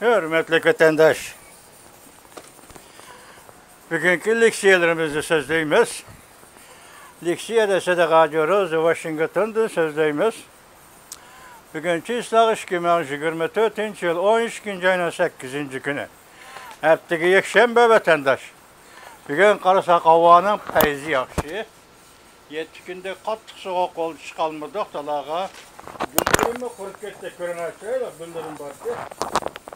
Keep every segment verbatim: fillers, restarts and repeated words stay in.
ھۆرمەتلىك ۋەتەنداش، بۈگۈنكى لېكسىيەلىرىمىزنى سۆزلەيمىز. لېكسىيەدە سەدىقە ھاجى روزى ۋاشىنگتوندىن سۆزلەيمىز. بۈگۈن چىسلاغ ئىككى مىڭ يىگىرمە تۆتىنچى يىل ئون ئىككىنچى ئاينىڭ سەككىزىنچى كۈنى. ھەپتىگە يەكشەنبە ۋەتەنداش. بۈگۈن قارىساق ھاۋانىڭ پەيزى ياخشى. يەتتە كۈندە قاتتىق سوغۇق بولدى، چىقالمىدۇق تالاغا. گۈللىرىممۇ قۇرۇپ كەتتى، كۆرۈڭلار، چىرايلىق گۈللىرىم بارتى.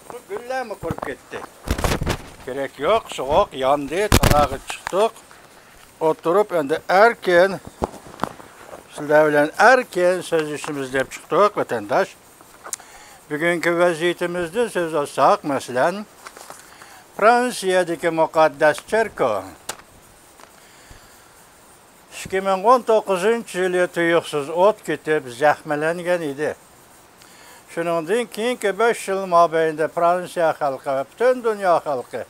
بۇ گۈللەرمۇ قۇرۇپ كەتتى. كېرەك يوق، سوغۇق ياندى، تالاغا چىقتۇق. ئولتۇرۇپ ئەمدى ئەركىن، سىلەر بىلەن ئەركىن سۆزلىشىمىز دەپ چىقتۇق، ۋەتەنداش. بۈگۈنكى ۋەزىيىتىمىزدىن سۆز ئالساق، مەسىلەن، فرانسىيەدىكى مۇقەددەس چېركاۋ. ئىككى مىڭ ئون توققۇزىنچى يىلى تۇيۇقسىز ئوت كېتىپ زەخىملەنگەن ئىدى. شۇنىڭدىن كېيىنكى بەش يىل مابەينىدە فرانسىيە خەلقى ۋە پۈتۈن دۇنيا خەلقى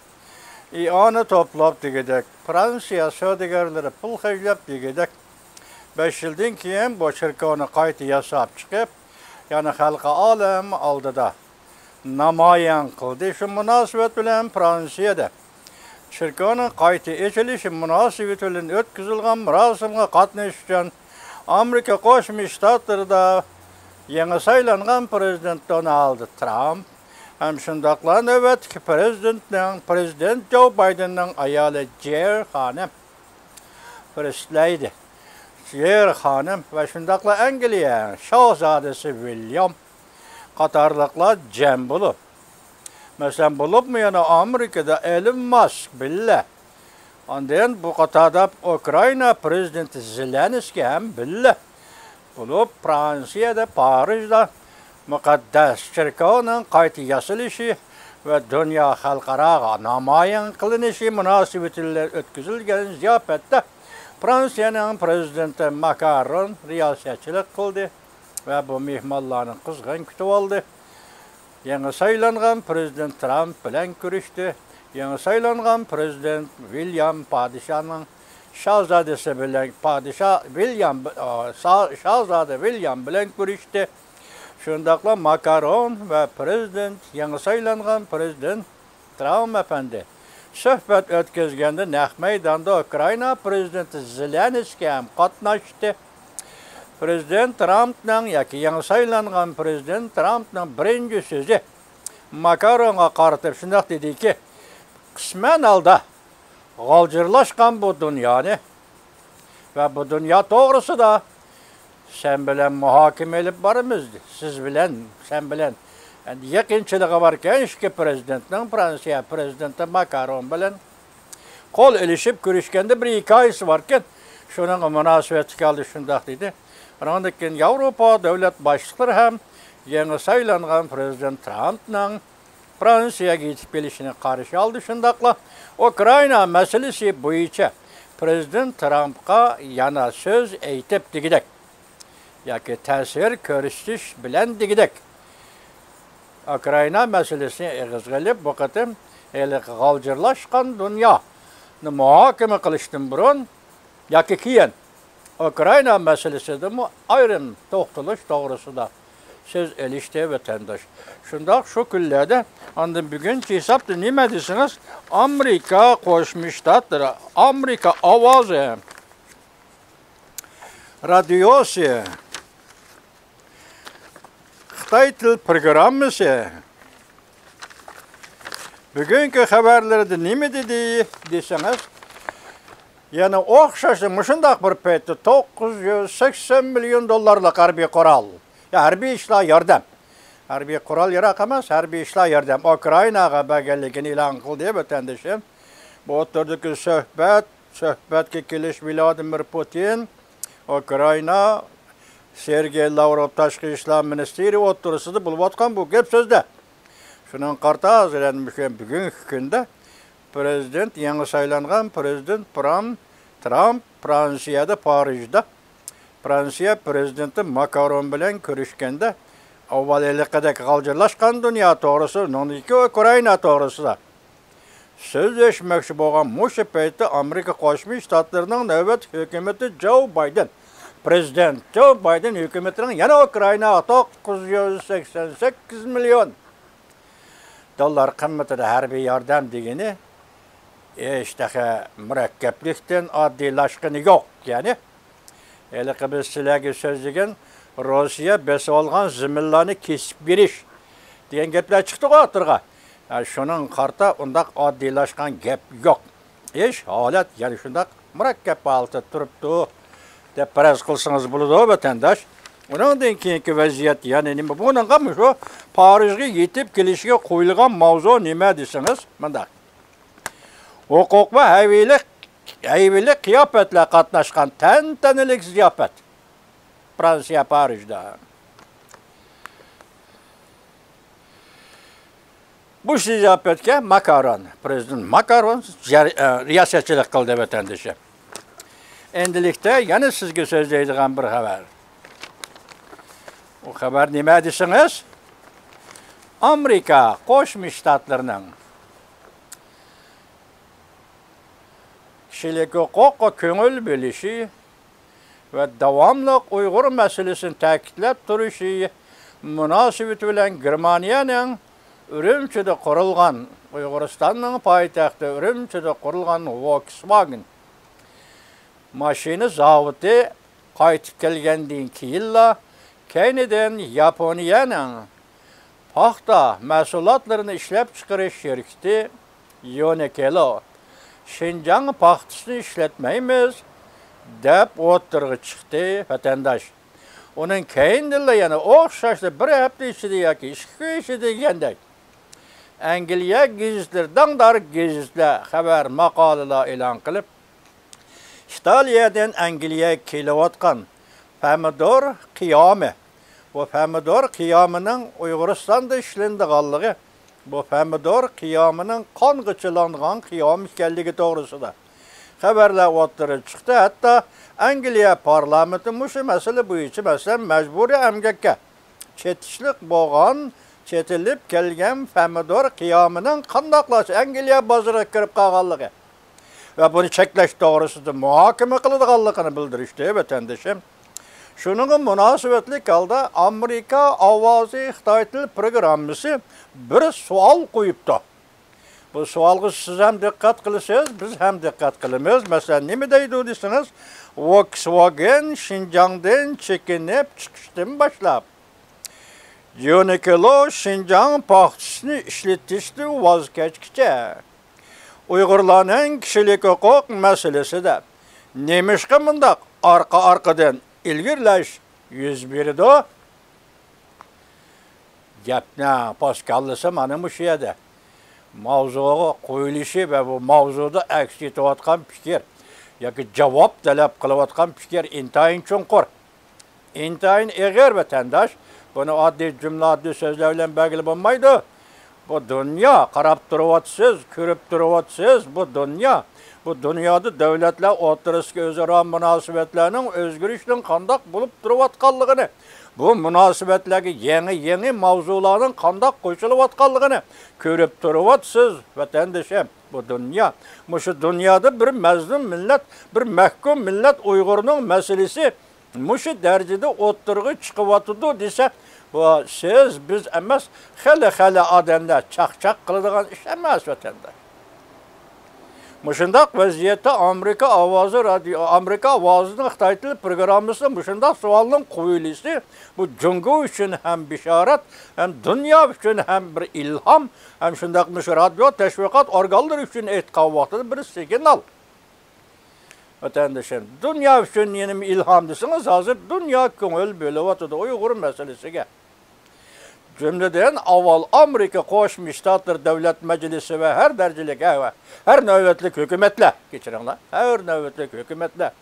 ئىئانە توپلاپ دېگۈدەك، فرانسىيە سودىگەرلىرى پۇل خەجلەپ دېگۈدەك، بەش يىلدىن كېيىن بۇ چېركاۋنى قايتا ياساپ چىقىپ، يەنە خەلقى ئالەم ئالدىدا نامايان قىلدى. شۇ مۇناسىۋەت بىلەن فرانسىيەدە چېركاۋنىڭ قايتا ئېچىلىشى مۇناسىۋىتى بىلەن ئۆتكۈزۈلگەن مۇراسىمغا قاتنىشىش ئۈچۈن ئامېرىكا قوشما شتاتلىرىدا يېڭى سايلانغان پرېزىدېنت دونالد ترامپ ھەم شۇنداقلا نۆۋەتتىكى پرېزىدېنتنىڭ، پرېزىدېنت جو بايدېننىڭ ئايالى جېر خانىم، فىرست لېدى جېر خانىم ۋە شۇنداقلا ئەنگلىيە شاھزادىسى ۋىليام قاتارلىقلار جەم بولۇپ، مەسىلەن، بولۇپمۇ يەنە ئامېرىكىدا ئېلون ماسك بىللە، ئاندىن بۇ قاتاردا ئۇكرائىنا پرېزىدېنتى زېلېنسكىي ھەم بىللە بولۇپ، فرانسىيەدە، پارىژدا مۇقەددەس چېركاۋنىڭ قايتا ياسىلىشى ۋە دۇنيا خەلقئاراغا نامايان قىلىنىشى مۇناسىۋىتى بىلەن ئۆتكۈزۈلگەن زىياپەتتە فرانسىيەنىڭ پرېزىدېنتى ماكرون رىياسەتچىلىك قىلدى ۋە بۇ مېھمانلارنى قىزغىن كۈتۈۋالدى. يېڭى سايلانغان پرېزىدېنت ترامپ بىلەن كۆرۈشتى. يېڭى سايلانغان پرېزىدېنت ۋىليام پادىشاھنىڭ شاھزادىسى بىلەن، پادىشاھ ۋىليام، ئا، شا-، شاھزادە ۋىليام بىلەن كۆرۈشتى. شۇنداقلا ماكرون ۋە پرېزىدېنت، يېڭى سايلانغان پرېزىدېنت ترامپ ئەپەندى سۆھبەت ئۆتكۈزگەندە، نەق مەيداندا ئۇكرائىنا پرېزىدېنتى زېلېنسكىي ھەم قاتناشتى. پرېزىدېنت ترامپنىڭ ياكى يېڭى سايلانغان پرېزىدېنت ترامپنىڭ بىرىنچى سۆزى ماكرونغا قارىتىپ شۇنداق دېدىكى، قىسمەن ھالدا غالجىرلاشقان بۇ دۇنيانى ۋە بۇ دۇنيا توغرىسىدا سەن بىلەن مۇھاكىمە ئېلىپ بارىمىز، سىز بىلەن، سەن بىلەن. ئەمدى يېقىنچىلىقى باركەن ئىككى پرېزىدېنتنىڭ، فرانسىيە پرېزىدېنتى ماكرون بىلەن قول ئېلىشىپ كۆرۈشكەندە بىر ھېكايىسى باركەن. شۇنىڭغا مۇناسىۋەتلىك ھالدا شۇنداق دېدى. ئۇنىڭدىن كېيىن ياۋروپا دۆلەت باشلىقلىرى ھەم يېڭى سايلانغان پرېزىدېنت ترامپنىڭ فرانسىيەگە يېتىپ كېلىشىنى قارشى ئالدى. شۇنداقلا ئۇكرائىنا مەسىلىسى بويىچە پرېزىدېنت ترامپقا يەنە سۆز ئېيتىپ دېگۈدەك ياكى تەسىر كۆرسىتىش بىلەن دېگۈدەك ئۇكرائىنا مەسىلىسىنى ئېغىزغا ئېلىپ، بۇ قېتىم ھېلىقى غالجىرلاشقان دۇنيانى مۇھاكىمە قىلىشتىن بۇرۇن ياكى كېيىن ئۇكرائىنا مەسىلىسىدىمۇ ئايرىم توختىلىش توغرىسىدا سۆز ئېلىشتى، ۋەتەنداش. شۇنداق شۇ كۈنلەردە، ئاندىن بۈگۈنكى ھېسابتا نېمە دېسىڭىز، ئامېرىكا قوشما شتاتلىرى، ئامېرىكا ئاۋازى رادىيوسى، خىتاي تىل پروگراممىسى، بۈگۈنكى خەۋەرلىرىدە نېمە دېدى دېسىڭىز، يەنە ئوخشاشلا مۇشۇنداق بىر پەيتتە توققۇز يۈز سەكسەن مىليون دوللارلىق ھەربىي قورال، يا ھەربىي ئىشلار ياردەم، ھەربىي قورال ياراق ئەمەس، ھەربىي ئىشلار ياردەم ئۇكرائىناغا بەرگەنلىكىنى ئېلان قىلدى، ۋەتەندىشىم. بۇ ئوتتۇرىدىكى سۆھبەت، سۆھبەتكە كېلىش ۋلادىمىر پۇتىن، ئۇكرائىنا، سېرگېي لاۋروف تاشقى ئىشلار مىنىستىرى ئوتتۇرىسىدا بولۇۋاتقان بۇ گەپ سۆزدە. شۇنىڭغا قارىتا ھازىر ئەنە مۇشۇ بۈگۈنكى كۈندە پرېزىدېنت، يېڭى سايلانغان پرېزىدېنت پرام-، ترامپ فرانسىيەدە، پارىژدا فرانسىيە پرېزىدېنتى ماكرون بىلەن كۆرۈشكەندە، ئاۋۋال ھېلىقىدەك غالجىرلاشقان دۇنيا توغرىسىدا، ئۇنىڭدىن كېيىن ئۇكرائىنا توغرىسىدا سۆزلەشمەكچى بولغان مۇشۇ پەيتتە ئامېرىكا قوشما شتاتلىرىنىڭ نۆۋەتلىك ھۆكۈمىتى جو بايدېن، پرېزىدېنت جو بايدېن ھۆكۈمىتىنىڭ يەنە ئۇكرائىناغا توققۇز يۈز سەكسەن سەككىز مىليون دوللار قىممىتىدە ھەربىي ياردەم دېگىنى ھېچ تېخى مۇرەككەپلىكتىن ئاددىيلاشقىنى يوق. يەنى ھېلىقى بىز سىلەرگە سۆزلىگەن روسىيە بېسىۋالغان زېمىنلارنى كېسىپ بېرىش دېگەن گەپلەر چىقتىغۇ ئوتتۇرىغا. ھە، شۇنىڭغا قارىتا ئۇنداق ئاددىيلاشقان گەپ يوق. ئىش، ھالەت يەنە شۇنداق مۇرەككەپ ھالەتتە تۇرۇپتۇ دەپ پەرەز قىلسىڭىز بولىدۇ، ۋەتەنداش. ئۇنىڭدىن كېيىنكى ۋەزىيەت يەنە نېمە؟ بۇنىڭغا مۇشۇ پارىژغا يېتىپ كېلىشىگە قويۇلغان ماۋزۇ نېمە دېسىڭىز، مۇنداق. ھوقۇق ۋە ھەيۋىلىك، ھەيۋىلىك قىياپەتلەر قاتناشقان تەنتەنىلىك زىياپەت. فرانسىيە پارىژدا. بۇ زىياپەتكە ماكرون، پىرېزىدېنت ماكرون جەر-، ئە، رىياسەتچىلىك قىلدى، ۋەتەندىشىم. ئەمدىلىكتە يەنە سىزگە سۆزلەيدىغان بىر خەۋەر. ئۇ خەۋەر نېمە دېسىڭىز، ئامېرىكا قوشما شتاتلىرىنىڭ كىشىلىك ھوقۇققا كۆڭۈل بۆلۈشى ۋە داۋاملىق ئۇيغۇر مەسىلىسىنى تەكىتلەپ تۇرۇشى مۇناسىۋىتى بىلەن گېرمانىيەنىڭ ئۈرۈمچىدە قۇرۇلغان، ئۇيغۇرىستاننىڭ پايتەختى ئۈرۈمچىدە قۇرۇلغان ۋولكسۋاگېن ماشىنا زاۋۇتى قايتىپ كەلگەندىن كېيىنلا، كەينىدىن ياپونىيەنىڭ پاختا مەھسۇلاتلىرىنى ئىشلەپچىقىرىش شىركىتى يۇنىكېلو شىنجاڭ پاختىسىنى ئىشلەتمەيمىز، دەپ ئوتتۇرىغا چىقتى، ۋەتەنداش. ئۇنىڭ كەينىدىنلا يەنە ئوخشاشلا بىر ھەپتە ئىچىدە ياكى ئىككى كۈن ئىچىدە دېگەندەك، ئەنگلىيە گېزىتلىرى، داڭدار گېزىتلەر خەۋەر ماقالىلار ئېلان قىلىپ، ئىتالىيەدىن ئەنگلىيەگە كېلىۋاتقان پەمىدور قىيامى، بۇ پەمىدور قىيامىنىڭ ئۇيغۇرىستاندا ئىشلىنىدىغانلىقى، بۇ پەمىدور قىيامىنىڭ قانغا چىلانغان قىيام ئىكەنلىكى توغرىسىدا خەۋەرلەر ئوتتۇرىغا چىقتى. ھەتتا ئەنگلىيە پارلامېنتى مۇشۇ مەسىلە بويىچە، مەسىلەن، مەجبۇرىي ئەمگەككە چېتىشلىق بولغان، چېتىلىپ كەلگەن پەمىدور قىيامىنىڭ قانداقلارچە ئەنگلىيە بازىرىغا كىرىپ قالغانلىقى ۋە بۇنى چەكلەش توغرىسىدا مۇھاكىمە قىلىدىغانلىقىنى بىلدۈرۈشتى، ۋەتەندىشىم. شۇنىڭغا مۇناسىۋەتلىك ھالدا ئامېرىكا ئاۋازى خىتاي تىل پروگراممىسى بىر سوئال قويۇپتۇ. بۇ سوئالغا سىز ھەم دىققەت قىلىسىز، بىز ھەم دىققەت قىلىمىز. مەسىلەن، نېمە دەيدۇ دېسىڭىز، ۋولكسۋاگېن شىنجاڭدىن چېكىنىپ چىقىشتىن باشلاپ، يۇنىكلو شىنجاڭ پاختىسىنى ئىشلىتىشتىن ۋاز كەچكىچە، ئۇيغۇرلارنىڭ كىشىلىك ھوقۇق مەسىلىسىدە نېمىشقا مۇنداق ئارقا-ئارقىدىن ئىلگىرىلەش يۈز بېرىدۇ؟ گەپنىڭ پوست كاللىسى مانا مۇشۇ يەردە. ماۋزۇغا قويۇلۇشى ۋە بۇ ماۋزۇدا ئەكس ئېتىۋاتقان پىكىر ياكى جاۋاب تەلەپ قىلىۋاتقان پىكىر ئىنتايىن چوڭقۇر، ئىنتايىن ئېغىر، ۋەتەنداش. بۇنى ئاددىي جۈملە، ئاددىي سۆزلەر بىلەن بەلگىلەپ بولمايدۇ. بۇ دۇنيا، قاراپ تۇرۇۋاتىسىز، كۆرۈپ تۇرۇۋاتىسىز، بۇ دۇنيا. بۇ دۇنيادا دۆلەتلەر ئوتتۇرىسىدىكى ئۆزئارا مۇناسىۋەتلەرنىڭ ئۆزگىرىشنىڭ قانداق بولۇپ تۇرۇۋاتقانلىقىنى، بۇ مۇناسىۋەتلەرگە يېڭى، يېڭى ماۋزۇلارنىڭ قانداق قوشۇلۇۋاتقانلىقىنى كۆرۈپ تۇرۇۋاتىسىز، ۋەتەندىشىم. بۇ دۇنيا. مۇشۇ دۇنيادا بىر مەزلۇم مىللەت، بىر مەھكۇم مىللەت ئۇيغۇرنىڭ مەسىلىسى مۇشۇ دەرىجىدە ئوتتۇرىغا چىقىۋاتىدۇ دېسە، بۇ سىز، بىز ئەمەس، خېلى، خېلى ئادەملەر چاقچاق قىلىدىغان ئىش ئەمەس، ۋەتەنداش. مۇشۇنداق ۋەزىيەتتە ئامېرىكا ئاۋازى رادىيو، ئامېرىكا ئاۋازىنىڭ خىتاي تىل پروگراممىسىدا مۇشۇنداق سوئالنىڭ قويۇلۇشى، بۇ جۇڭگو ئۈچۈن ھەم بېشارەت، ھەم دۇنيا ئۈچۈن ھەم بىر ئىلھام، ھەم شۇنداق مۇشۇ رادىيو تەشۋىقات ئورگانلىرى ئۈچۈن ئېيتقان ۋاقتىدا بىر سىگنال. ۋەتەندىشىم، دۇنيا ئۈچۈن يەنە ئىلھام دېسىڭىز، ھازىر دۇنيا كۆڭۈل بۆلۈۋاتىدۇ ئۇيغۇر مەسىلىسىگە. جۈملىدىن، ئاۋۋال ئامېرىكا قوشما شتاتلىرى دۆلەت مەجلىسى ۋە ھەر دەرىجىلىك، ھە، ھەر نۆۋەتلىك ھۆكۈمەتلەر، كەچۈرۈڭلار، ھەر نۆۋەتلىك ھۆكۈمەتلەر.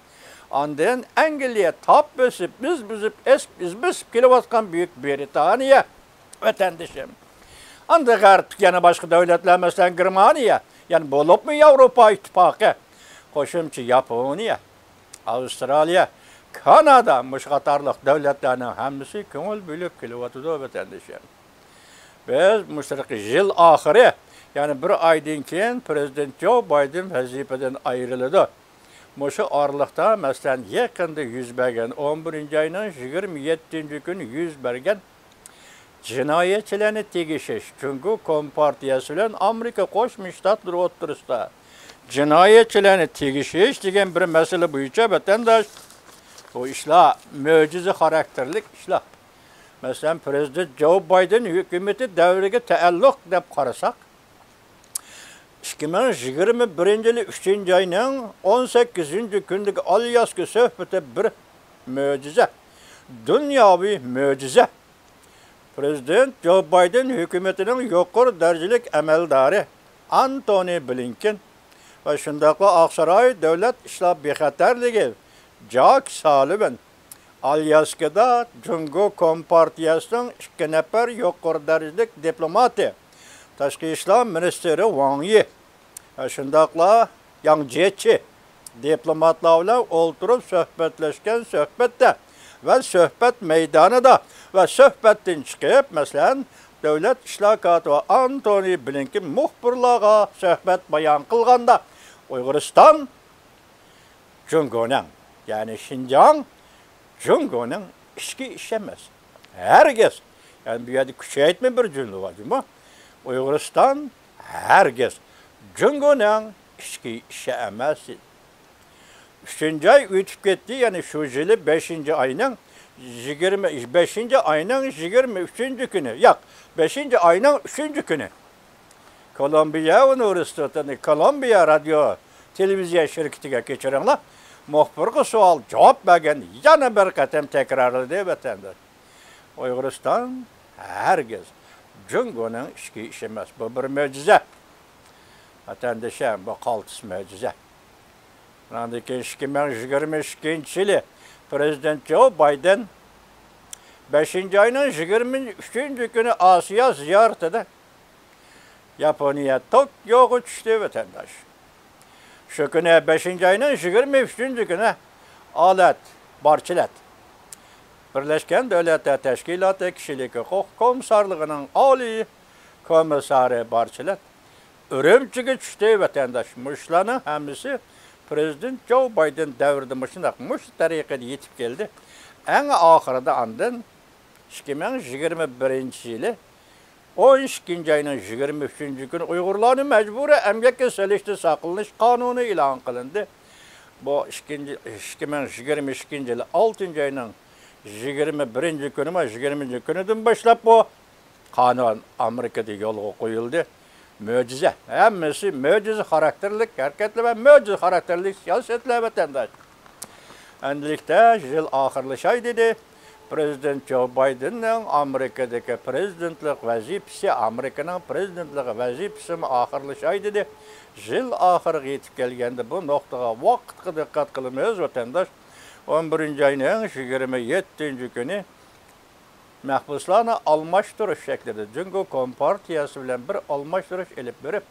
ئاندىن ئەنگلىيە تاپ بېسىپ، بىز بېسىپ، ئېس-، ئىز بېسىپ كېلىۋاتقان بۈيۈك برىتانىيە، ۋەتەندىشىم. ئاندىن غەربتىكى يەنە باشقا دۆلەتلەر، مەسىلەن، گېرمانىيە، يەنە بولۇپمۇ ياۋروپا ئىتتىپاقى، قوشۇمچە ياپونىيە، ئاۋسترالىيە، كانادا، مۇشۇ قاتارلىق دۆلەتلەرنىڭ ھەممىسى كۆڭۈل بۆلۈپ كېلىۋاتىدۇ، ۋەتەندىشىم. بىز مۇشۇ يىل ئاخىرى، يەنى بىر ئايدىن كېيىن پىرېزىدېنت جو بايدېن ۋەزىپىدىن ئايرىلىدۇ. مۇشۇ ئارىلىقتا، مەسىلەن، يېقىندا يۈز بەرگەن، ئون بىرىنچى ئاينىڭ يىگىرمە يەتتىنچى كۈنى يۈز بەرگەن جىنايەتچىلەرنى تېگىشىش، جۇڭگو كومپارتىيەسى بىلەن ئامېرىكا قوشما شتاتلىرى ئوتتۇرىسىدا جىنايەتچىلەرنى تېگىشىش دېگەن بىر مەسىلە بويىچە ۋەتەنداش، بۇ ئىشلار مۆجىزە خاراكتېرلىك ئىشلار. مەسىلەن، پىرېزىدېنت جو بايدېن ھۆكۈمىتى دەۋرىگە تەئەللۇق دەپ قارىساق، ئىككى مىڭ يىگىرمە بىرىنچى يىلى ئۈچىنچى ئاينىڭ ئون سەككىزىنچى كۈنىدىكى ئالياسكا سۆھبىتى بىر مۆجىزە، دۇنياۋى مۆجىزە. پىرېزىدېنت جو بايدېن ھۆكۈمىتىنىڭ يۇقىرى دەرىجىلىك ئەمەلدارى ئانتونى بلىنكېن ۋە شۇنداقلا ئاقساراي دۆلەت ئىشلار بىخەتەرلىكى جاك سالىۋان ئالياسكىدا جۇڭگو كومپارتىيەسىنىڭ ئىككى نەپەر يۇقىرى دەرىجىلىك دىپلوماتى، تاشقى ئىشلار مىنىستىرى ۋاڭ يى ۋە شۇنداقلا ياڭ جيېچى دىپلوماتلار بىلەن ئولتۇرۇپ سۆھبەتلەشكەن سۆھبەتتە ۋە سۆھبەت مەيدانىدا ۋە سۆھبەتتىن چىقىپ، مەسىلەن، دۆلەت ئىشلار كاتىپى ئانتونى بلىنكېن مۇخبىرلارغا سۆھبەت بايان قىلغاندا، ئۇيغۇرىستان جۇڭگونىڭ، يەنى شىنجاڭ جۇڭگونىڭ ئىچكى ئىشى ئەمەس. ھەرگىز، يەنى بۇ يەردە كۈچەيتمە بىر جۈملە بار جۇمۇ. ئۇيغۇرىستان ھەرگىز جۇڭگونىڭ ئىچكى ئىشى ئەمەس. ئۈچىنچى ئاي ئۆتۈپ كەتتى، يەنى شۇ يىلى بەشىنچى ئاينىڭ يىگىرمە، بەشىنچى ئاينىڭ يىگىرمە ئۈچىنچى كۈنى، ياق، بەشىنچى ئاينىڭ ئۈچىنچى كۈنى كولومبىيە ئۇنىۋېرسىتېتىنى، كولومبىيە رادىيو تېلېۋىزىيە شىركىتىگە كەچۈرۈڭلار. مۇخبىرغا سوئال جاۋاب بەرگەن يەنە بىر قېتىم تەكرارلىدى ۋەتەنداش. ئۇيغۇرىستان ھەرگىز جۇڭگونىڭ ئىچكى ئىشى ئەمەس. بۇ بىر مۆجىزە. ۋەتەندىشىم، بۇ قالتىس مۆجىزە. ئۇنىڭدىن كېيىن ئىككى مىڭ يىگىرمە ئىككىنچى يىلى پىرېزىدېنت جو بايدېن بەشىنچى ئاينىڭ يىگىرمە ئۈچىنچى كۈنى ئاسىيا زىيارىتىدە ياپونىيە توكيوغا چۈشتى، ۋەتەنداش. شۇ كۈنى بەشىنچى ئاينىڭ يىگىرمە ئۈچىنچى كۈنى ئالەت بارچىلەت، بىرلەشكەن دۆلەتلەر تەشكىلاتى كىشىلىك ھوقۇق كومىسسارلىقىنىڭ ئالىي كومىسسارى بارچىلەت ئۈرۈمچىگە چۈشتى، ۋەتەنداش. مۇشۇلارنىڭ ھەممىسى پىرېزىدېنت جو بايدېن دەۋرىدە مۇشۇنداق، مۇشۇ تەرىقىدە يېتىپ كەلدى. ئەڭ ئاخىرىدا ئاندىن ئىككى مىڭ يىگىرمە بىرىنچى يىلى ئون ئىككىنچى ئاينىڭ يىگىرمە ئۈچىنچى كۈنى ئۇيغۇرلارنى مەجبۇرىي ئەمگەككە سېلىشتىن ساقلىنىش قانۇنى ئېلان قىلىندى. بۇ ئىككىنچى، ئىككى مىڭ يىگىرمە ئىككىنچى يىلى ئالتىنچى ئاينىڭ يىگىرمە بىرىنچى كۈنىمۇ، يىگىرمىنچى كۈنىدىن باشلاپ بۇ قانۇن ئامېرىكىدا يولغا قويۇلدى. مۆجىزە. ھەممىسى مۆجىزە خاراكتېرلىك ھەرىكەتلەر ۋە مۆجىزە خاراكتېرلىك سىياسەتلەر، ۋەتەنداش. ئەمدىلىكتە يىل ئاخىرلىشاي دېدى. پىرېزىدېنت جو بايدېننىڭ ئامېرىكىدىكى پىرېزىدېنتلىق ۋەزىپىسى، ئامېرىكىنىڭ پىرېزىدېنتلىقى ۋەزىپىسىمۇ ئاخىرلىشاي دېدى. يىل ئاخىرىغا يېتىپ كەلگەندە بۇ نۇقتىغا، ۋاقىتقا دىققەت قىلىمىز، ۋەتەنداش. ئون بىرىنچى ئاينىڭ يىگىرمە يەتتىنچى كۈنى مەھبۇسلارنى ئالماشتۇرۇش شەكلىدە جۇڭگو كومپارتىيەسى بىلەن بىر ئالماشتۇرۇش ئېلىپ بېرىپ،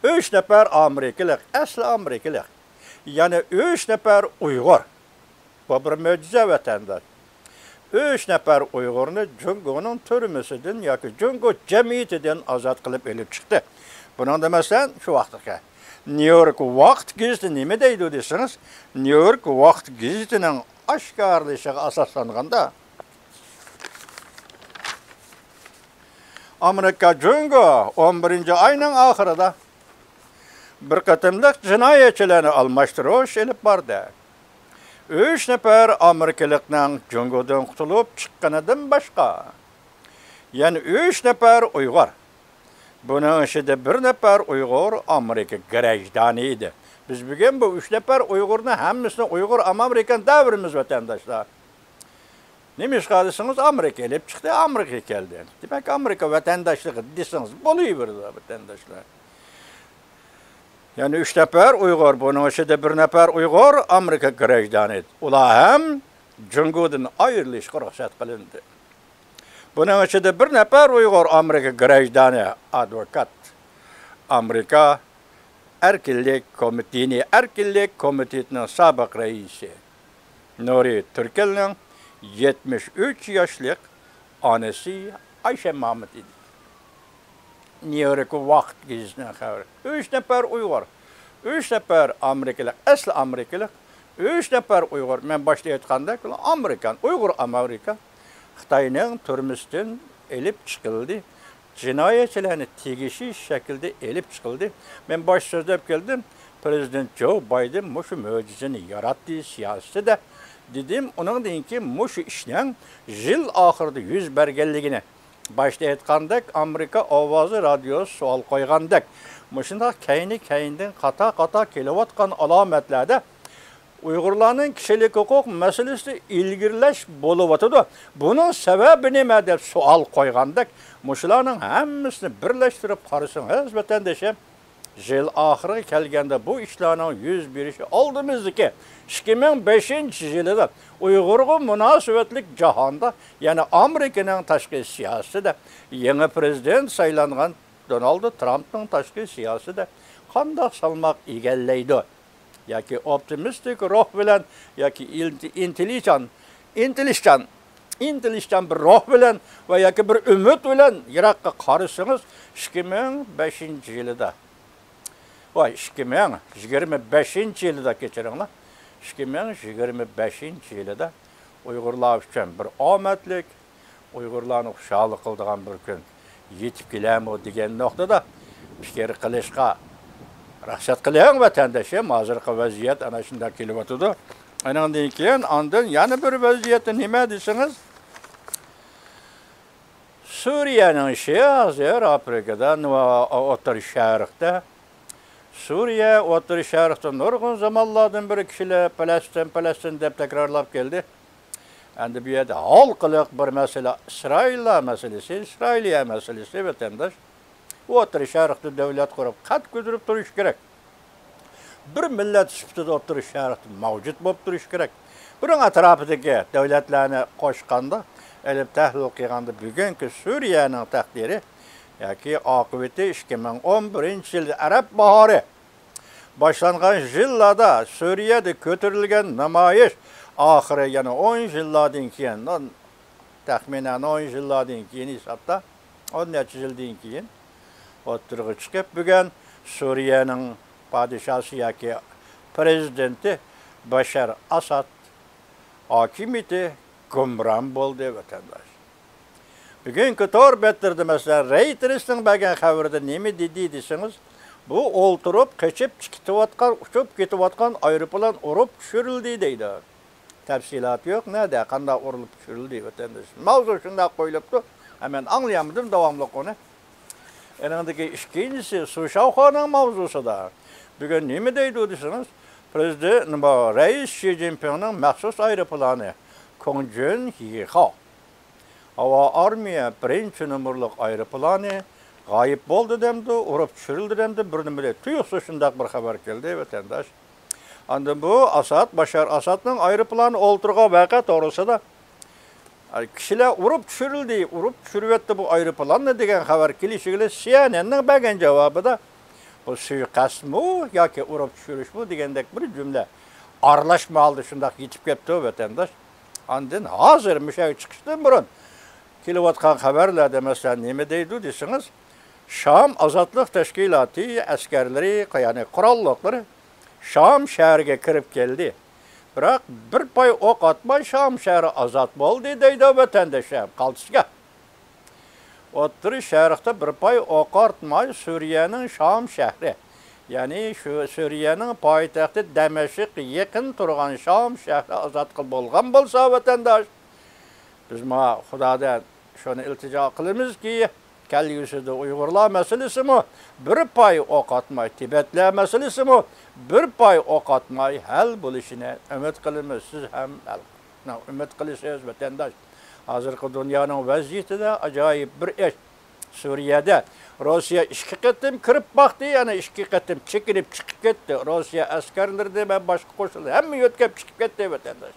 ئۈچ نەپەر ئامېرىكىلىق، ئەسلى ئامېرىكىلىق، يەنە ئۈچ نەپەر ئۇيغۇر، بۇ بىر مۆجىزە، ۋەتەنداش. ئۈچ نەپەر ئۇيغۇرنى جۇڭگونىڭ تۈرمىسىدىن ياكى جۇڭگو جەمئىيىتىدىن ئازاد قىلىپ ئېلىپ چىقتى. بۇنىڭدا، مەسىلەن، شۇ ۋاقىتتىكى نيۇ يورك ۋاقىت گېزىتى نېمە دەيدۇ دېسىڭىز، نيۇ يورك ۋاقىت گېزىتىنىڭ ئاشكارىلىشىغا ئاساسلانغاندا، ئامېرىكا جۇڭگو ئون بىرىنچى ئاينىڭ ئاخىرىدا بىر قېتىملىق جىنايەتچىلەرنى ئالماشتۇرۇش ئېلىپ باردى. ئۈچ نەپەر ئامېرىكىلىقنىڭ جۇڭگودىن قۇتۇلۇپ چىققىنىدىن باشقا، يەنە ئۈچ نەپەر ئۇيغۇر، بۇنىڭ ئىچىدە بىر نەپەر ئۇيغۇر ئامېرىكا گراژدانى ئىدى. بىز بۈگۈن بۇ ئۈچ نەپەر ئۇيغۇرنى ھەممىسىنى ئۇيغۇر ئامېرىكان دەۋرىمىز، ۋەتەنداشلار. نېمىشقا دېسىڭىز، ئامېرىكا ئېلىپ چىقتى، ئامېرىكا كەلدى. دېمەك، ئامېرىكا ۋەتەنداشلىقى دېسىڭىز بولۇۋېرىدۇ، ۋەتەنداشلار. يەنە ئۈچ نەپەر ئۇيغۇر، بۇنىڭ ئىچىدە بىر نەپەر ئۇيغۇر ئامېرىكا گراژدانى. ئۇلار ھەم جۇڭگودىن ئايرىلىشقا رۇخسەت قىلىندى. بۇنىڭ ئىچىدە بىر نەپەر ئۇيغۇر ئامېرىكا گراژدانى، ئادۋوكات، ئامېرىكا ئەركىنلىك كومىتېتى، دىنىي ئەركىنلىك كومىتېتىنىڭ سابىق رەئىسى نۇرى تۈركەلنىڭ يەتمىش ئۈچ ياشلىق ئانىسى ئايشە مامۇت ئىدى. نيۇ يورك ۋاقىت گېزىتىنىڭ خەۋىرى. ئۈچ نەپەر ئۇيغۇر، ئۈچ نەپەر ئامېرىكىلىق، ئەسلى ئامېرىكىلىق، ئۈچ نەپەر ئۇيغۇر. مەن باشتا ئېيتقاندەك، ئۇلار ئامېرىكان، ئۇيغۇر ئامېرىكان. خىتاينىڭ تۈرمىسىدىن ئېلىپ چىقىلدى. جىنايەتچىلەرنى تېگىشى شەكلىدە ئېلىپ چىقىلدى. مەن باشتا سۆزلەپ كەلدىم، پىرېزىدېنت جو بايدېن مۇشۇ مۆجىزىنى ياراتتى سىياسىتىدە، دېدىم. ئۇنىڭدىن كېيىن مۇشۇ ئىشنىڭ يىل ئاخىرىدا يۈز بەرگەنلىكىنى، باشتا ئېيتقاندەك، ئامېرىكا ئاۋازى رادىيوسى سوئال قويغاندەك، مۇشۇنداق كەينى-كەينىدىن قاتا-قاتا كېلىۋاتقان ئالامەتلەردە ئۇيغۇرلارنىڭ كىشىلىك ھوقۇق مەسىلىسىدە ئىلگىرىلەش بولۇۋاتىدۇ. بۇنىڭ سەۋەبى نېمە دەپ سوئال قويغاندەك، مۇشۇلارنىڭ ھەممىسىنى بىرلەشتۈرۈپ قارىسىڭىز، ۋەتەندىشىم، يىل ئاخىرىغا كەلگەندە بۇ ئىشلارنىڭ يۈز بېرىشى ئالدىمىزدىكى ئىككى مىڭ بەشىنچى يىلىدا ئۇيغۇرغا مۇناسىۋەتلىك جاھاندا، يەنى ئامېرىكىنىڭ تاشقى سىياسىتىدە يېڭى پىرېزىدېنت سايلانغان دونالد ترامپنىڭ تاشقى سىياسىتىدە قانداق سالماق ئىگىلەيدۇ؟ ياكى ئوپتىمىستىك روھ بىلەن، ياكى ئىنتى-، ئىنتىلىشچان، ئىنتىلىشچان، ئىنتىلىشچان بىر روھ بىلەن ۋە ياكى بىر ئۈمىد بىلەن يىراققا قارىسىڭىز، ئىككى مىڭ بەشىنچى يىلىدا، ۋاي، ئىككى مىڭ يىگىرمە بەشىنچى يىلىدا، كەچۈرۈڭلار، ئىككى مىڭ يىگىرمە بەشىنچى يىلىدا ئۇيغۇرلار ئۈچۈن بىر ئامەتلىك، ئۇيغۇرلارنى خۇشال قىلىدىغان بىر كۈن يېتىپ كېلەرمۇ دېگەن نۇقتىدا پىكىر قىلىشقا رۇخسەت قىلىڭ، ۋەتەندىشىم. ھازىرقى ۋەزىيەت ئەنە شۇنداق كېلىۋاتىدۇ. ئۇنىڭدىن كېيىن ئاندىن يەنە بىر ۋەزىيەت نېمە دېسىڭىز، سۈرىيەنىڭ ئىشى ھازىر ئافرىكىدا، نۇ-، ئوتتۇرا شەرقتە. سۈرىيە، ئوتتۇرا شەرقتە نۇرغۇن زامانلاردىن بېرى كىشىلەر پەلەستىن، پەلەستىن دەپ تەكرارلاپ كەلدى. ئەمدى بۇ يەردە ھالقىلىق بىر مەسىلە، ئىسرائىللار مەسىلىسى، ئىسرائىلىيە مەسىلىسى، ۋەتەنداش. ئوتتۇرا شەرقتە دۆلەت قۇرۇپ، قەد كۆتۈرۈپ تۇرۇش كېرەك. بىر مىللەت سۈپىتىدە ئوتتۇرا شەرقتە مەۋجۇت بولۇپ تۇرۇش كېرەك. بۇنىڭ ئەتراپىدىكى دۆلەتلەرنى قوشقاندا، ئېلىپ تەھلىل قىلغاندا، بۈگۈنكى سۈرىيەنىڭ تەقدىرى ياكى ئاقىۋىتى ئىككى مىڭ ئون بىرىنچى يىلدا ئەرەب باھارى باشلانغان يىللاردا سۈرىيەدە كۆتۈرۈلگەن نامايىش ئاخىرى، يەنە ئون يىللاردىن كېيىن، تەخمىنەن ئون يىللاردىن كېيىن ھېسابتا، ئون نەچچە يىلدىن كېيىن ئوتتۇرىغا چىقىپ، بۈگۈن سۈرىيەنىڭ پادىشاسى ياكى پىرېزىدېنتى بەشار ئاساد ھاكىمىيىتى گۇمران بولدى، ۋەتەنداش. بۈگۈنكى تور بەتلىرىدە، مەسىلەن، رەيتېرسنىڭ بەرگەن خەۋىرىدە نېمە دېدى دېسىڭىز، بۇ ئولتۇرۇپ قېچىپ كېتىۋاتقان، ئۇچۇپ كېتىۋاتقان ئايروپىلان ئۇرۇپ چۈشۈرۈلدى دەيدۇ. تەپسىلاتى يوق، نەدە، قانداق ئۇرۇلۇپ چۈشۈرۈلدى، ۋەتەنداش. ماۋزۇ شۇنداق قويۇلۇپتۇ، ھە، مەن ئاڭلىيالمىدىم داۋاملىق ئۇنى. ئېنىڭدىكى ئىككىنچىسى، سۇ شاۋخۇنىڭ ماۋزۇسىدا بۈگۈن نېمە دەيدۇ دېسىڭىز، پىرېزىدېنت، نېمە، رەئىس شى جىنپىڭنىڭ مەخسۇس ئايروپىلانى، كۇڭجۈن يىخاۋ، ھاۋا ئارمىيە بىرىنچى نومۇرلۇق ئايروپىلانى غايىب بولدى دەمدۇ، ئۇرۇپ چۈشۈرۈلدى دەمدۇ، بىر نېمە دەيدۇ، تۇيۇقسىز شۇنداق بىر خەۋەر كەلدى، ۋەتەنداش. ئاندىن بۇ ئاساد، باشار ئاسادنىڭ ئايروپىلانى ئولتۇرغان ۋەقە توغرىسىدا، ئاي، كىشىلەر ئۇرۇپ چۈشۈرۈلدى، ئۇرۇپ چۈشۈرۈۋەتتى بۇ ئايروپىلاننى دېگەن خەۋەر كېلىشىگىلا سى ئېن ئېننىڭ بەرگەن جاۋابىدا، بۇ سۇيىقەستمۇ ياكى ئۇرۇپ چۈشۈرۈشمۇ دېگەندەك بىر جۈملە ئارىلاشما ھالدا شۇنداق يېتىپ كەپتۇ، ۋەتەنداش. ئاندىن ھازىر مۇشۇ يەرگە چىقىشتىن بۇرۇن كېلىۋاتقان خەۋەرلەردە، مەسىلەن، نېمە دەيدۇ دېسىڭىز، شام ئازادلىق تەشكىلاتى ئەسكەرلىرى، يەنى قوراللىقلىرى شام شەھىرىگە كىرىپ كەلدى. بىراق، بىر پاي ئوق ئاتماي شام شەھىرى ئازاد بولدى دەيدۇ، ۋەتەنداشلار، قالتىسكەن. ئوتتۇرا شەرقتە بىر پاي ئوق ئاتماي سۈرىيەنىڭ شام شەھىرى، يەنى شۇ سۈرىيەنىڭ پايتەختى دەمەشققە يېقىن تۇرغان شام شەھىرى ئازاد قىل-، بولغان بولسا، ۋەتەنداش، بىز ماڭا خۇدادىن شۇنى ئىلتىجا قىلىمىزكى، كەلگۈسىدە ئۇيغۇرلار مەسىلىسىمۇ بىر پاي ئوق ئاتماي، تىبەتلەر مەسىلىسىمۇ بىر پاي ئوق ئاتماي ھەل بولۇشىنى ئۈمىد قىلىمىز. سىز ھەم ھەل، ئۈمىد قىلىسىز، ۋەتەنداش. ھازىرقى دۇنيانىڭ ۋەزىيىتىدە ئاجايىپ بىر ئىش. سۈرىيەدە روسىيە ئىككى قېتىم كىرىپ باقتى، يەنە ئىككى قېتىم چېكىنىپ چىقىپ كەتتى. روسىيە ئەسكەرلىرىنى ۋە باشقا قوشۇنلار ھەممە يۆتكەپ چىقىپ كەتتى، ۋەتەنداش.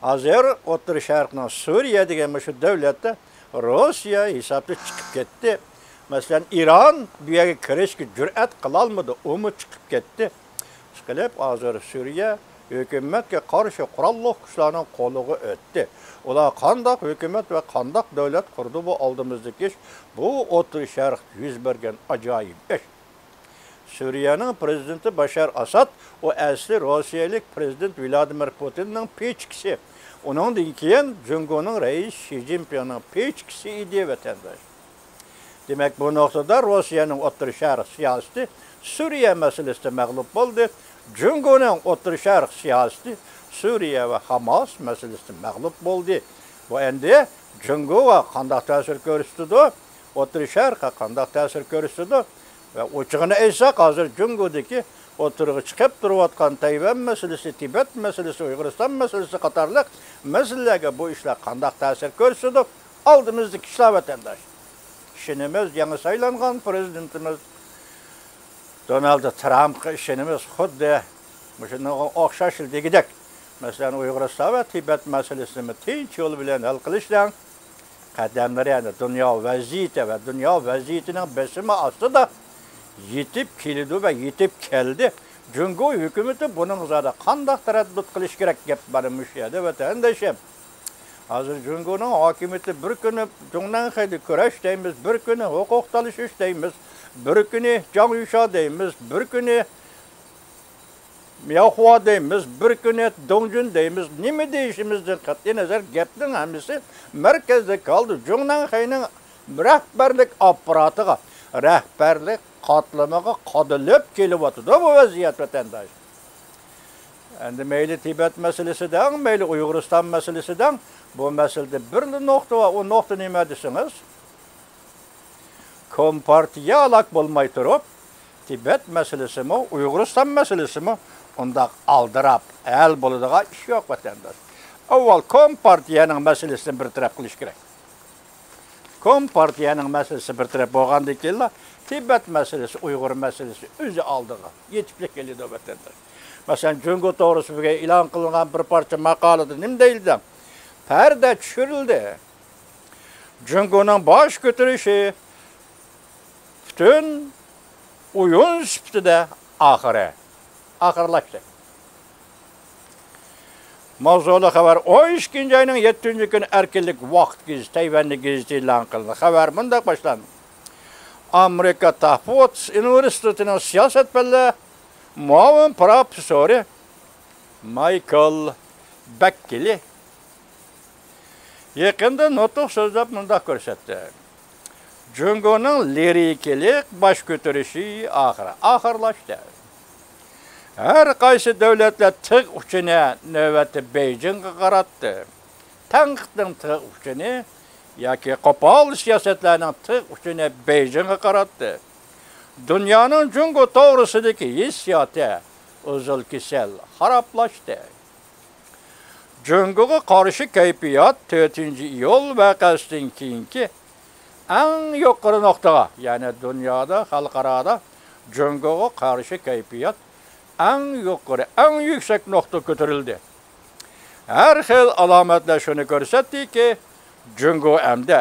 ھازىر ئوتتۇرا شەرقنىڭ سۈرىيە دېگەن مۇشۇ دۆلەتتە روسىيە ھېسابتا چىقىپ كەتتى. مەسىلەن، ئىران بۇ يەرگە كىرىشكە جۈرئەت قىلالمىدى، ئۇمۇ چىقىپ كەتتى. ئىشقىلىپ، ھازىر سۈرىيە ھۆكۈمەتكە قارشى قوراللىق كۈچلەرنىڭ قولىغا ئۆتتى. ئۇلار قانداق ھۆكۈمەت ۋە قانداق دۆلەت قۇردى، بۇ ئالدىمىزدىكى ئىش. بۇ ئوتتۇرا شەرقتە يۈز بەرگەن ئاجايىپ ئىش. سۈرىيەنىڭ پرېزىدېنتى باشار ئاساد، ئۇ ئەسلى روسىيەلىك پرېزىدېنت ۋلادىمىر پۇتىننىڭ پىچىكىسى. ئۇنىڭدىن كېيىن جۇڭگونىڭ رەئىسى شى جىنپىڭنىڭ پىچىكىسى ئىدى، ۋەتەنداش. دېمەك، بۇ نۇقتىدا روسىيەنىڭ ئوتتۇرا شەرق سىياسىتى سۈرىيە مەسىلىسىدە مەغلۇپ بولدى. جۇڭگونىڭ ئوتتۇرا شەرق سىياسىتى سۈرىيە ۋە ھاماس مەسىلىسىدە مەغلۇپ بولدى. بۇ ئەمدى جۇڭگوغا قانداق تەسىر كۆرسىتىدۇ؟ ئوتتۇرا شەرققە قانداق تەسىر كۆرسىتىدۇ؟ ۋە ئوچۇقىنى ئېيتساق، ھازىر جۇڭگودىكى ئوتتۇرىغا چىقىپ تۇرۇۋاتقان تەيۋەن مەسىلىسى، تىبەت مەسىلىسى، ئۇيغۇرىستان مەسىلىسى قاتارلىق مەسىلىلەرگە بۇ ئىشلار قانداق تەسىر كۆرسىتىدۇ؟ ئالدىمىزدىكى ئىشلار، ۋەتەنداش. ئىشىنىمىز يېڭى سايلانغان پرېزىدېنتىمىز دونالد ترامپقا، ئىشىنىمىز خۇددى مۇشۇنىڭغا ئوخشاش دېگۈدەك. مەسىلەن، ئۇيغۇرىستان ۋە تىبەت مەسىلىسىنىمۇ تىنچ يول بىلەن ھەل قىلىشنىڭ قەدەملىرى، يەنى دۇنيا ۋەزىيىتى ۋە دۇنيا ۋەزىيىتىنىڭ بېسىمى ئاستىدا يېتىپ كېلىدۇ ۋە يېتىپ كەلدى. جۇڭگو ھۆكۈمىتى بۇنىڭغا زادى قانداق تەرەددۇت قىلىش كېرەك؟ گەپ مانا مۇشۇ يەردە، ۋەتەندىشىم. ھازىر جۇڭگونىڭ ھاكىمىيىتى بىر كۈنى جۇڭنەنخەيدە كۈرەش دەيمىز، بىر كۈنى ھوقۇق تالىشىش دەيمىز، بىر كۈنى جاڭ يۈشيا دەيمىز، بىر كۈنى مياۋخۇا دەيمىز، بىر كۈنى دۇڭجۈن دەيمىز. نېمە دېيىشىمىزدىن قەتئىينەزەر، گەپنىڭ ھەممىسى مەركەزدىكى ھالدا جۇڭنەنخەينىڭ رەھبەرلىك ئاپپاراتىغا، رەھبەرلىك قاتلىمىغا قادىلىپ كېلىۋاتىدۇ بۇ ۋەزىيەت، ۋەتەنداش. ئەمدى مەيلى تىبەت مەسىلىسى دەڭ، مەيلى ئۇيغۇرىستان مەسىلىسى دەڭ، بۇ مەسىلىدە بىرلا نۇقتا بار. ئۇ نۇقتا نېمە دېسىڭىز، كومپارتىيە ھالاك بولماي تۇرۇپ، تىبەت مەسىلىسىمۇ، ئۇيغۇرىستان مەسىلىسىمۇ ئۇنداق ئالدىراپ ھەل بولىدىغان ئىش يوق، ۋەتەنداش. ئاۋۋال كومپارتىيەنىڭ مەسىلىسىنى بىر تەرەپ قىلىش كېرەك. كومپارتىيەنىڭ مەسىلىسى بىر تەرەپ بولغاندىن كېيىنلا، تىبەت مەسىلىسى، ئۇيغۇر مەسىلىسى ئۆزى ئالدىغا يېتىپلا كېلىدۇ، ۋەتەنداش. مەسىلەن، جۇڭگو توغرىسىدا بۈگۈن ئېلان قىلىنغان بىر پارچە ماقالىدە نېمە دەيدۇ دېسەم، پەردە چۈشۈرۈلدى. جۇڭگونىڭ باش كۆتۈرۈشى پۈتۈن ئويۇن سۈپىتىدە ئاخىرى، ئاخىرلاشتى. ماۋزۇلۇق خەۋەر، ئون ئىككىنچى ئاينىڭ يەتتىنچى كۈنى ئەركىنلىك ۋاقىت گېزىتى، تەيۋەنلىك گېزىتى ئېلان قىلدى. خەۋەر مۇنداق باشلاندى. ئامېرىكا تافتس ئۇنىۋېرسىتېتىنىڭ سىياسەت پەنلەر مۇئاۋىن پروفېسسورى مايكل بەككىلى يېقىندا نۇتۇق سۆزلەپ مۇنداق كۆرسەتتى: جۇڭگونىڭ لىرىكىلىق باش كۆتۈرۈشى ئاخىرى، ئاخىرلاشتى. ھەر قايسى دۆلەتلەر تىغ ئۇچىنى نۆۋەتتە بېيجىڭغا قاراتتى. تەنقىدنىڭ تىغ ئۇچىنى ياكى قوپال سىياسەتلەرنىڭ تىغ ئۇچىنى بېيجىڭغا قاراتتى. دۇنيانىڭ جۇڭگو توغرىسىدىكى ھېسسىياتى ئۇزۇل كېسەل خارابلاشتى. جۇڭگوغا قارشى كەيپىيات تۆتىنچى ئىيۇل ۋەقەسىدىن كېيىنكى ئەڭ يۇقىرى نۇقتىغا، يەنى دۇنيادا، خەلقئارادا جۇڭگوغا قارشى كەيپىيات ئەڭ يۇقىرى، ئەڭ يۈكسەك نۇقتىغا كۆتۈرۈلدى. ھەر خىل ئالامەتلەر شۇنى كۆرسەتتىكى، جۇڭگو ئەمدى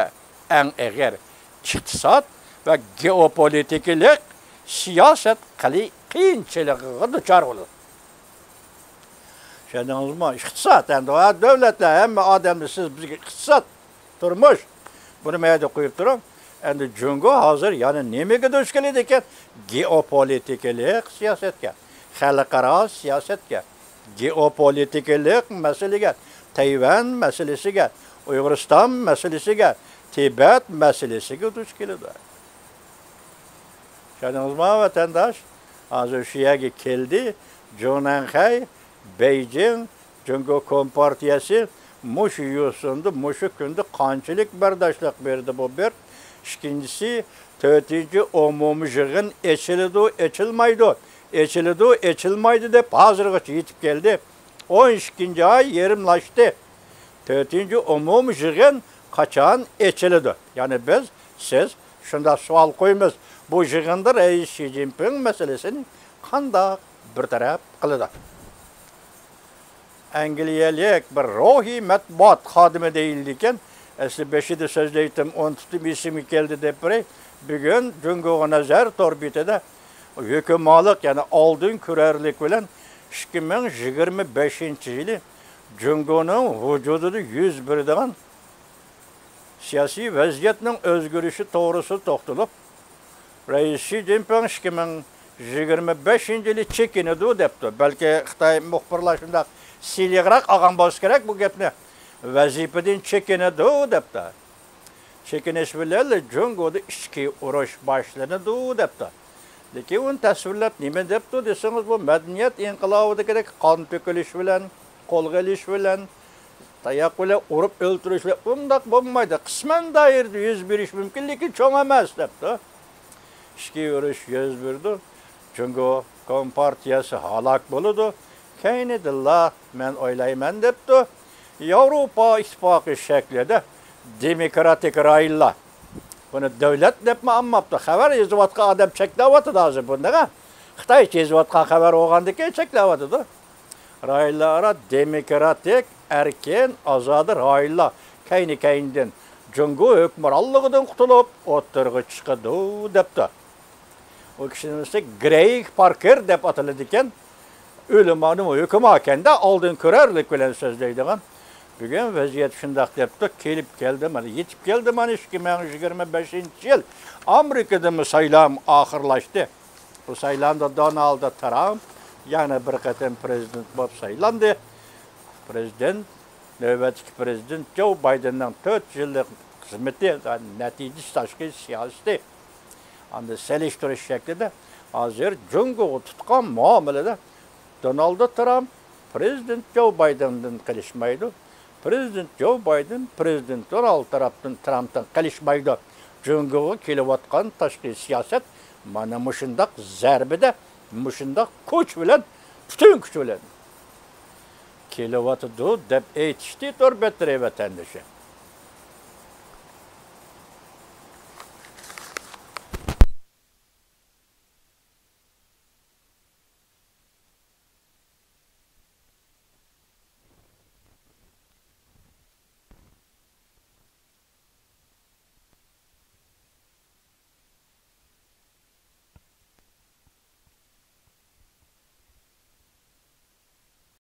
ئەڭ ئېغىر ئىقتىساد ۋە گېئوپولىتىكىلىق سىياسەت قىلى-، قىيىنچىلىقىغا دۇچار بولىدۇ. چۈشەندىڭىزمۇ؟ ئىقتىساد، ئەمدى ھە، دۆلەتلەر، ھەممە ئادەملەر، سىز بىزگە ئىقتىساد، تۇرمۇش، بۇنى مەيدە قويۇپ تۇرۇڭ. ئەمدى جۇڭگو ھازىر يەنە نېمىگە دۇچ كېلىدىكەن؟ گېئوپولىتىكىلىق سىياسەتكە، خەلقئارا سىياسەتكە، گېئوپولىتىكىلىق مەسىلىگە، تەيۋەن مەسىلىسىگە، ئۇيغۇرىستان مەسىلىسىگە، تىبەت مەسىلىسىگە دۇچ كېلىدۇ. چۈشەندىڭىزمۇ، ۋەتەنداش؟ ھازىر شۇ يەرگە كەلدى. جۇڭنەنخەي، بېيجىڭ، جۇڭگو كومپارتىيەسى مۇشۇ يوسۇندا، مۇشۇ كۈندە قانچىلىك بەرداشلىق بەردى، بۇ بىر. ئىككىنچىسى، تۆتىنچى ئومۇمىي يىغىن ئېچىلىدۇ، ئېچىلمايدۇ، ئېچىلىدۇ، ئېچىلمايدۇ دەپ ھازىرغىچە يېتىپ كەلدى. ئون ئىككىنچى ئاي يېرىملاشتى. تۆتىنچى ئومۇمىي يىغىن قاچان ئېچىلىدۇ؟ يەنى بىز، سىز شۇنداق سوئال قويىمىز، بۇ يىغىندا رەئىس شى جىنپىڭ مەسىلىسىنى قانداق بىر تەرەپ قىلىدۇ؟ ئەنگلىيەلىك بىر روھىي مەتبۇئات خادىمى دېيىلىدىكەن. ئەسلى بېشىدا سۆزلەيتتىم، ئۇنتۇپتىم، ئېسىمگە كەلدى دەپ بېرەي. بۈگۈن جۇڭگوغا نەزەر تور بېتىدە ھۆكۈمالىق، يەنى ئالدىن كۆرەرلىك بىلەن ئىككى مىڭ يىگىرمە بەشىنچى يىلى جۇڭگونىڭ ۋۇجۇدىدا يۈز بېرىدىغان سىياسىي ۋەزىيەتنىڭ ئۆزگىرىشى توغرىسىدا توختىلىپ، رەئىس شى جىنپىڭ ئىككى مىڭ يىگىرمە بەشىنچى يىلى چېكىنىدۇ دەپتۇ. بەلكى خىتاي مۇخبىرلار شۇنداق سىلىقراق ئالغان بولسا كېرەك بۇ گەپنى. ۋەزىپىدىن چېكىنىدۇ دەپتۇ. چېكىنىش بىلەن جۇڭگودا ئىچكى ئۇرۇش باشلىنىدۇ دەپتۇ. لېكىن ئۇنى تەسۋىرلەپ نېمە دەپتۇ دېسىڭىز، بۇ مەدەنىيەت ئىنقىلابىدىكىدەك قان تۆكۈلۈش بىلەن، قولغا ئېلىش بىلەن، تاياق بىلەن ئۇرۇپ ئۆلتۈرۈش بىلەن ئۇنداق بولمايدۇ. قىسمەن دائىرىدە يۈز بېرىشى مۇمكىن، لېكىن چوڭ ئەمەس دەپتۇ. ئىچكى ئۇرۇش يۈز بېرىدۇ. جۇڭگو كومپارتىيەسى ھالاك بولىدۇ. كەينىدىنلا مەن ئويلايمەن دەپتۇ. ياۋروپا ئىتتىپاقى شەكلىدە دېموكراتىك رايونلار. بۇنى دۆلەت دەپمۇ ئالماپتۇ. خەۋەر يېزىۋاتقان ئادەم چەكلەۋاتىدۇ ھازىر بۇنىڭغا. خىتايچە يېزىۋاتقان خەۋەر بولغاندىكىن چەكلەۋاتىدۇ. رايونلار ئارا دېموكراتىك، ئەركىن، ئازادە رايونلار كەينى-كەينىدىن جۇڭگو ھۆكۈمرانلىقىدىن قۇتۇلۇپ ئوتتۇرىغا چىقىدۇ دەپتۇ. ئۇ كىشىنىڭ ئىسمى گرېيگ پاركېر دەپ ئاتىلىدىكەن. ئۆلىمانىمۇ ھۆكۈمەكەندە ئالدىن كۆرەرلىك بىلەن سۆزلەيدىغان. بۈگۈن ۋەزىيەت شۇنداق دەپتۇ، كېلىپ كەلدى، مانا يېتىپ كەلدى، مانا ئىككى مىڭ يىگىرمە بەشىنچى يىل ئامېرىكىدىمۇ سايلام ئاخىرلاشتى. بۇ سايلامدا دونالد ترامپ يەنە بىر قېتىم پرېزىدېنت بولۇپ سايلاندى. پرېزىدېنت، نۆۋەتتىكى پرېزىدېنت جو بايدېننىڭ تۆت يىللىق خىزمىتى، نەتىجىسى، تاشقى سىياسىتى، ئاندىن سېلىشتۇرۇش شەكلىدە ھازىر جۇڭگوغا تۇتقان مۇئامىلىدە دونالد ترامپ پرېزىدېنت جو بايدېندىن قېلىشمايدۇ. پرېزىدېنت جو بايدېن پرېزىدېنت دونالد ترامپتىن، ترامپتىن قېلىشمايدۇ. جۇڭگوغا كېلىۋاتقان تاشقى سىياسەت مانا مۇشۇنداق زەربىدە، مۇشۇنداق كۈچ بىلەن، پۈتۈن كۈچ بىلەن كېلىۋاتىدۇ دەپ ئېيتىشتى تور بەتلىرى ۋەتەندىشى.